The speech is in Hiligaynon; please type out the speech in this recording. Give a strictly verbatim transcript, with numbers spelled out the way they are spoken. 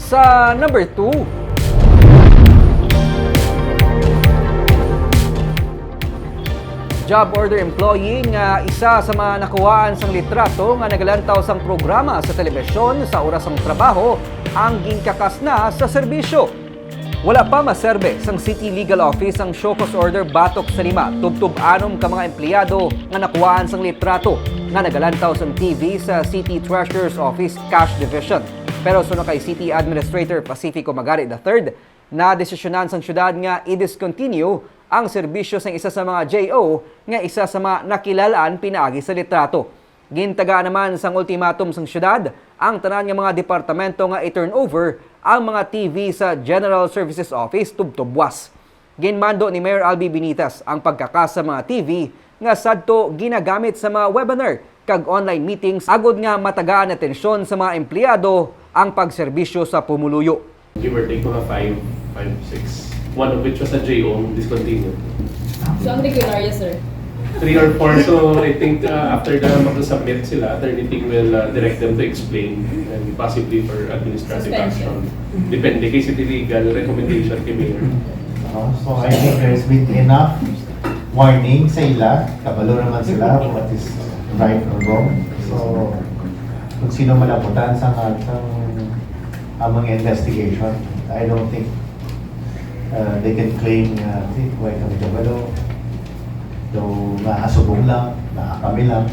Sa number two, job order employee nga isa sa mga nakuhaan sang litrato nga nagalantaw sang programa sa telebisyon sa oras sang trabaho ang ginkakas na sa serbisyo. Wala pa maserbe sang City Legal Office ang show cause order batok sa lima tubtob anom ka mga empleyado nga nakuhaan sang litrato nga nagalantaw sang T V sa City Treasurer's Office Cash Division. Pero suno kay City Administrator Pacifico Magari the third, nadesisyonan sang syudad nga i-discontinue ang serbisyo sang isa sa mga J O nga isa sa mga nakilal-an pinaagi sa litrato. Gintagaan naman sang ultimatum sang syudad ang tanan nga mga departamento nga i-turnover ang mga T V sa General Services Office tubtob buwas. Ginmando ni Mayor Albee Benitez ang pagkakas sa mga T V nga sadto ginagamit sa mga webinar kag online meetings agod nga matagaan atensyon sa mga empleyado ang pagserbisyo sa pumuluyo. Give or take mga five, five, six. One of which was a J O discontinued. So, ang regularya, sir? Three or four. So I think uh, after the mag-submit sila, attorney Ting will uh, direct them to explain and possibly for administrative Suspension. Action. Depende kay city legal recommendation kay Mayor. Uh, so I think there's been enough warning sa ila. Kabalo naman sila kung what is right or wrong. So kung sino malabutan sa, sa among investigation, I don't think uh, they can claim na, "Hey, why kami kabalo?" Though nakasubong lang, nakakami lang.